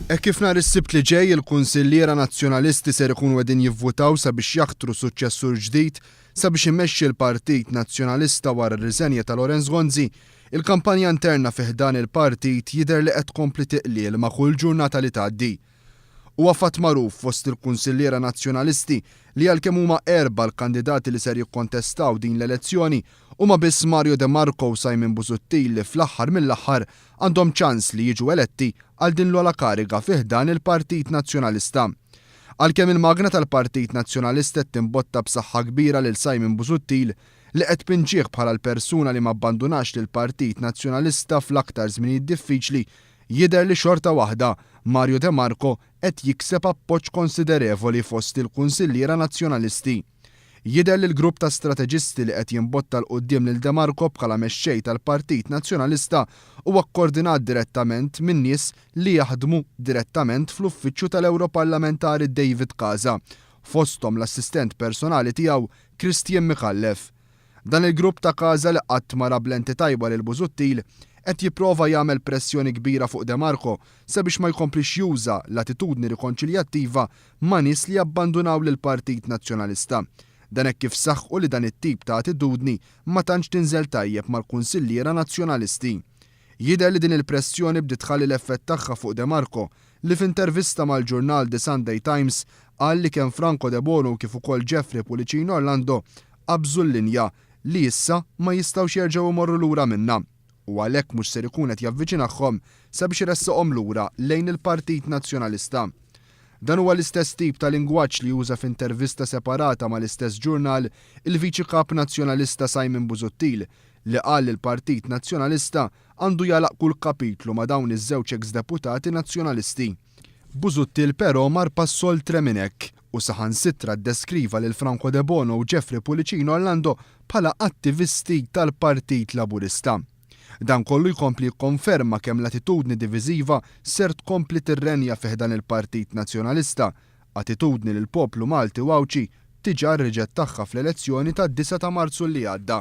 Hekk kif nhar is-Sibt li ġej il-Kunsilliera Nazzjonalisti ser ikunu qegħdin jivvutaw sabiex jaħtru suċċessur ġdid sabiex imexxi l-Partit Nazzjonalista wara r-riżenja ta' Lawrence Gonzi, il-kampanja interna fi ħdan il-partit jidher li qed tkompli tiqliel ma' kull ġurnata li tgħaddi. Huwa fatt magħruf fost il-Kunsilliera Nazzjonalisti li għalkemm huma erbgħa l-kandidati li ser jikkontestaw din l-elezzjoni, huma biss Mario de Marco u Simon Busuttil li fl-aħħar mill-aħħar għandhom ċans li jiġu eletti għal din l-ogħla kariga fi ħdan il-Partit Nazzjonalista. Għalkemm il-magna tal-Partit Nazzjonalista qed timbotta b'saħħa kbira lil Simon Busuttil li qed tpinġih bħala l-persuna li m'abbandunax lill-Partit Nazzjonalista fl-aktar żminijiet diffiċli, Jidher li xorta waħda, Mario de Marco qed jikseb appoġġ konsiderevoli fost il-kunsilliera Nazzjonalisti. Jidher li l-grupp ta' strateġisti li qed jimbotta 'l quddiem lil de Marco bħala mexxej tal-Partit Nazzjonalista huwa kkordinat direttament minn nies li jaħdmu direttament fl-uffiċċju tal-Ewroparlamentari David Casa, fosthom l-assistent personali tiegħu Christian Micallef. Dan il-grupp ta' Casa li qatt ma ra b'lenti tajba lil Busuttil qed jipprova jagħmel pressjoni kbira fuq De Marco sabiex ma jkomplix juża l-attitudni rikonċiljattiva ma' nies li abbandunaw lill-Partit Nazzjonalista. Dan hekk kif saħqu li dan it-tip ta' attitudni ma tantx tinżel tajjeb mal-kunsilliera Nazzjonalisti. Jidher li din il-pressjoni bdiet tħalli l-effett tagħha fuq De Marco li f'intervista mal-ġurnal The Sunday Times qal li kemm Franco Debono kif ukoll Jeffrey Pullicino Orlando qabżu l-linja li issa ma jistgħux jerġgħu jmorru lura minnha u għalhekk mhux ser ikun qed javviċinahom sabiex iressaqhom lura lejn il-Partit Nazzjonalista. Dan huwa l-istess tip ta' lingwaġġ li uża f'intervista separata mal-istess ġurnal il-Viċi Kap Nazzjonalista Simon Busuttil li qal li l-Partit Nazzjonalista għandu jagħlaq kull kapitlu ma' dawn iż-żewġ eks-deputati Nazzjonalisti. Busuttil però mar pass oltre minn hekk u saħansitra ddeskriva lil Franco Debono u Jeffrey Pullicino Orlando bħala attivisti tal-Partit Laburista. Dan kollu jkompli jikkonferma kemm l-attitudni diviżiva ser tkompli tirrenja fi ħdan il-Partit Nazzjonalista, attitudni li l-poplu Malti u Għawdxi diġà rriġettaha fl-elezzjoni tad-9 ta' Marzu li għadda.